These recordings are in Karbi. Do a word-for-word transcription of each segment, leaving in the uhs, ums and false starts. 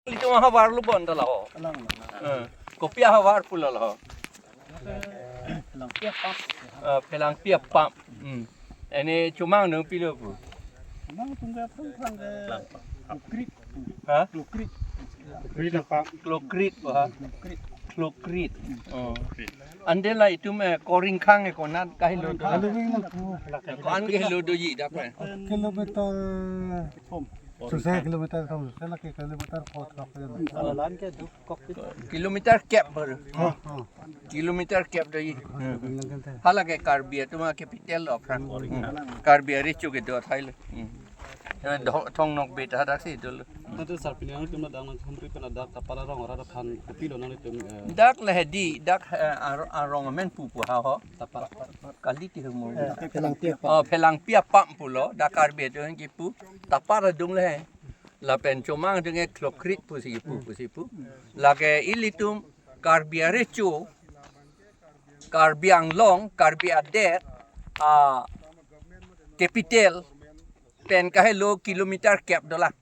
Ilitum ahavar lo bon ta laho. Alang. Eh, kopi ahavar pulo laho. Alang. Eh, Phelangpi apam. Hmm. Ene chomang nangpilo pu. Mang tungga pang pang ke. Klokrit. Ha? Klokrit. Klokrit apam. Klokrit pu ha. Klokrit. Klokrit. Oh. Ante la itum, eh, Koringkhang ke konat kahelo do. Halo wing nang pu. Ko-an ke helo doji dak, eh. Kilometer. Suse kilometer thom, suse lake kilometer four thok. Kilometer kep baru. Oh, oh. Kilometer kep doji. Bilang kan teh. Hala ke Karbi atum a-capital lo aphrang. Hmm. Karbi arecho kedo athai lo. Hmm. Eh, Thong-, Thong Nokbe ta hadak si dolo. Nanti sarpi nangtum dang nang humpri pen dak Tapar arong arat aphan kopilo nanglitum, eh. Dak le hedi, dak, eh, ar-, arong amen pupu ha ho. Tapar. Kali ti mo. Eh, Phelangpi apam. Oh, Phelangpi apam pulo, dak Karbi atum kipu. Tapar adung le. Lapen chomang adung ke Klokrit pusi pu, pusi pu. Lake ilitum Karbi arecho, Karbi Anglong, Karbi adet, ah, capital, pen kahelo kilometer kep dolang.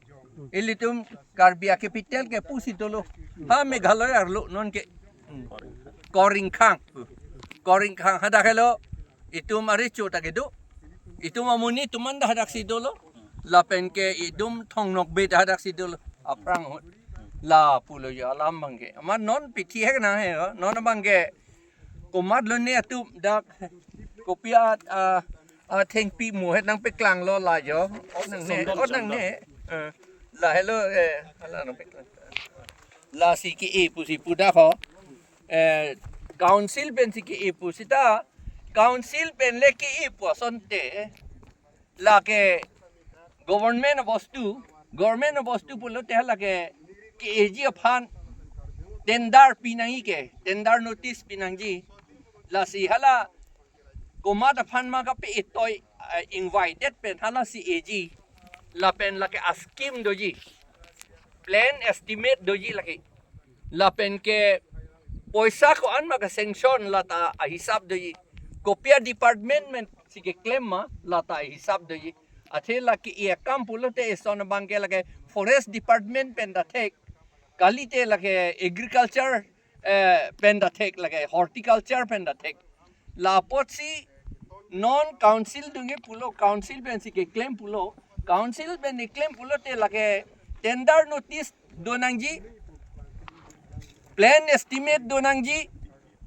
Ilitum Karbi a-capital ke pusi dolo. Ha Meghalaya arlo non ke. Hmm. Koringkhang. Koringkhang hadak helo. Itum arecho ta kedo. Itum amonit atum an ta hadak si dolo. Lapen ke itum Thong Nokbe ta hadak si dolo. Aphrang ahut. La pulo jo alam abang ke. Amat non pithi hek nang he, non abang ke. Komat lone atum dak kopi at, ah, ah, thengpi mo het nangpeklang lo la jo. Ot nangne, ot nangne. Eh, la helo, eh, hala nangpeklang. Lasi ke-e pusi pu dak ho. Eh, council pensi ke-e pu seta, council pen le ke-e pu asonte. Lake government abostu, government abostu pulote lake ke-eji aphan tender pinangji ke, tender notice pinangji. Lasi hala komat aphan ma kape-e toi, eh, invited pen hala si eji. Lapen lake a-scheme doji. Plan estimate doji lake. Lapen ke poisa ko-an ma ka-sanction lata ahisap doji. Kopi a-department pensi keklem ma lata ahisap doji. Athe lake e akam pulote eson abang ke lake forest department pen ta thek. Kalite lake agriculture, eh, pen ta thek, lake horticulture pen ta thek. La apotsi non council atum ke pulo, council pensi keklem pulo, council pen keklem pulote lake tender notice do nangji, plan estimate do nangji,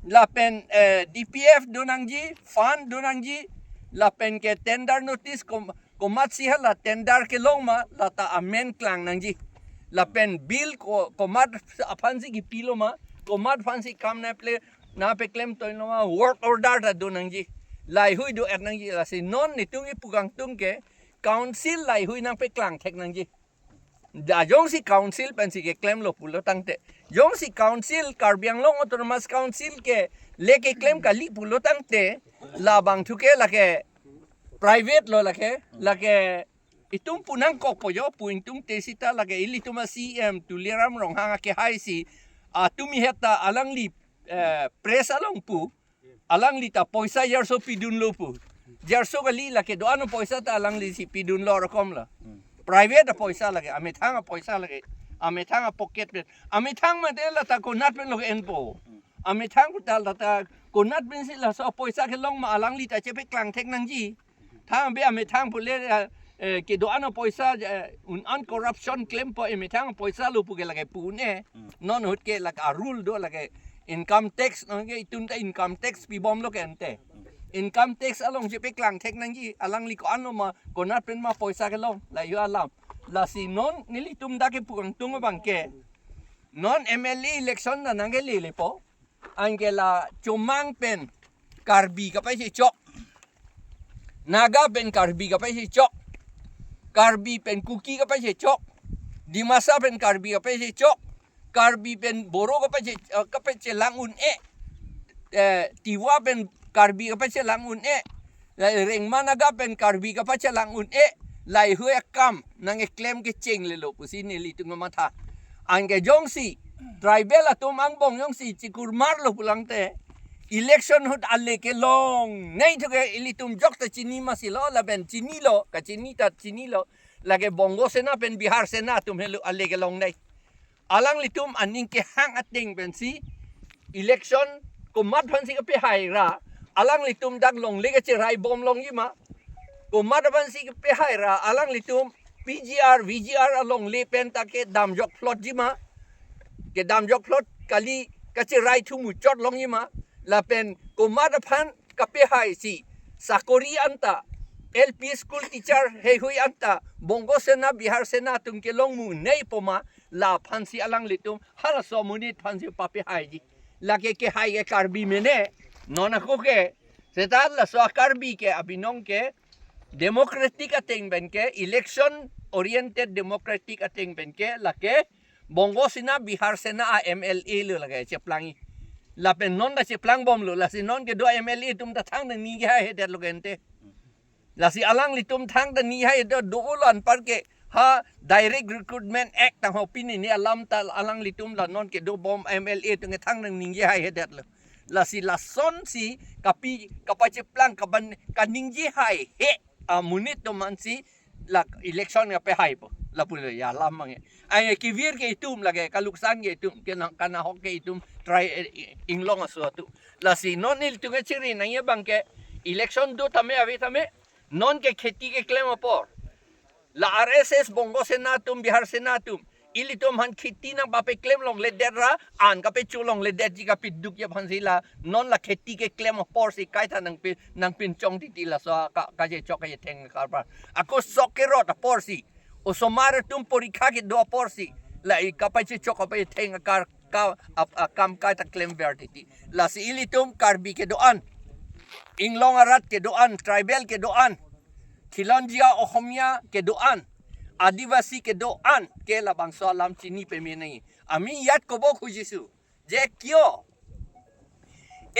lapen, eh, D P F do nangji, fund do nangji, lapen ke tender notice kom-, komatsi hala tender kelong ma, lata amen klang nangji. Lapen bill ko-, komat aphansi kipilo ma, komat aphansi kam nangple, nangpeklem toi lo ma, work order ta do nangji. Laheihui do-et nangji, lasi non netum kipu kangtung ke, council laheihui nangpeklang thek nangji. Da jongsi council pensi keklem lo pulo tangte. Jongsi council, Karbi Anglong Autonomous Council ke le keklem kali pulo tangte, labang thu ke lake private lo lake, lake itum pu nangkokpo jo, pu ingtungte seta lake ilitum a-C E M Tuliram Ronghang akehai si, ah, tumi het ta alangli, eh, press along pu, alangli ta poisa jarso pidunlo pu. Jarso kali lake do-an apoisa ta alanglisi pidunlo rokom la. Hmm. Private apoisa lake, amethang apoisa lake, amethang a-pocket pen. Amethang mate lata konat pen lo ke-enpo. Hmm. Amethang ta lata konat pensi laso apoisa kelong ma alangli ta chepeklang thek nangji. Thang be amethang pule, eh, eh, kedo-an apoisa, eh, un-an corruption klempo, eh, methang apoisa lo pu ke lake pu un-e. Hmm. Non ahut ke lake a-rule do lake income tax, non ke itum ta income tax pibomlo ke ante. Hmm. Income tax along chepeklang thek nangji, alangli ko-an lo ma, konat pen ma poisa kelong, laheihui alam. Lasi non nelitum dak kipu kangtung abang ke. Non M L A election ta nangkelelepo. Anke la chomang pen Karbi kapaisechok. Naga pen Karbi kapaisechok. Karbi pen Kuki kapaisechok. Dimasa pen Karbi kapaisechok. Karbi pen Boro kapaise-, eh, kapaiselang un-e. Eh, Tiwa pen Karbi kapaiselang un-e. La Rengma Naga pen Karbi kapachelang un-e, laheihui akam nangkeklem kechenglelo pusi nelitum kamatha. Anke jongsi tribal atum angbong jongsi chikurmar lo pulo tangte, election ahut ale kelongnei thu ke ilitum jok ta chini masi lo, lapen chinilo, kachini ta chinilo, lake Bongo Sena pen Bihar Sena atum helo ale kelongnei. Alanglitum aning kehang ateng pensi election komat aphansi kapehai ra, alanglitum dak longle kacherai bom longjima, komat aphansi kapehai ra alanglitum P G R, V G R alongle pen ta kedamjok phlotjima, kedamjok phlot kali, kacherai thu muchot longjima, lapen komat aphan kapehaisi sakori anta, L P school teacher heihui anta Bongo Sena, Bihar Sena atum kelong mu nei poma, la aphansi alanglitum halaso amonit aphansi papehaiji. Lake kehai ke Karbi mene, non ako ke, seta laso a-Karbi ke abinong ke democratic ateng pen ke, election oriented democratic ateng pen ke, lake Bongo Sena, Bihar Sena a-M L A lo lake cheplangji. Lapen non ta cheplang bomlo, lasi non kedo M L A atum ta thangta ningjehai hedet lo kente. Lasi alanglitum thangta ningjehai hedet do-olo, anpar ke ha Direct Recruitment Act tangho pini ni alam ta alanglitum la non kedo bom M L A atum ke thangta ningjehai hedet lo. Lasi lasonsi kapi, kapacheplang, kaban, kaningjehai he amonit atum aphansi la election kapehaipo. Lapu le ya lam mange. Ai kevir ke itum lake, kaluksang ke itum, ke nang kanahok ke itum, try, eh, inglong aso atum. Lasi non ilitum ke chiri nangji abang ke election do tame ave tame, non ke kheti keklem apor, la R S S, Bongo Sena atum, Bihar Sena atum, ilitum aphan kheti nangpapeklem longledet ra, an kapecho longledetji, kapedukji aphansi la non la kheti keklem aporsi kaita nangpi, nangpinchong titi laso ka, kachechok kachetheng karbar. Ako sok kerot aporsi, osomar atum porikha kedo aporsi, la i kapachechok kapachetheng akar ka, ap, akam kaita klemver titi. Lasi ilitum Karbi kedo-an, inglong arat kedo-an, tribal kedo-an, Khilonjia Ohomia kedo-an, Adivasi kedo-an ke labangso alam chini peme nangji. আমি ইয়াত ক'ব খুজিছো যে কিয়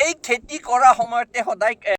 এই খেতি কৰা সময়তে সদায়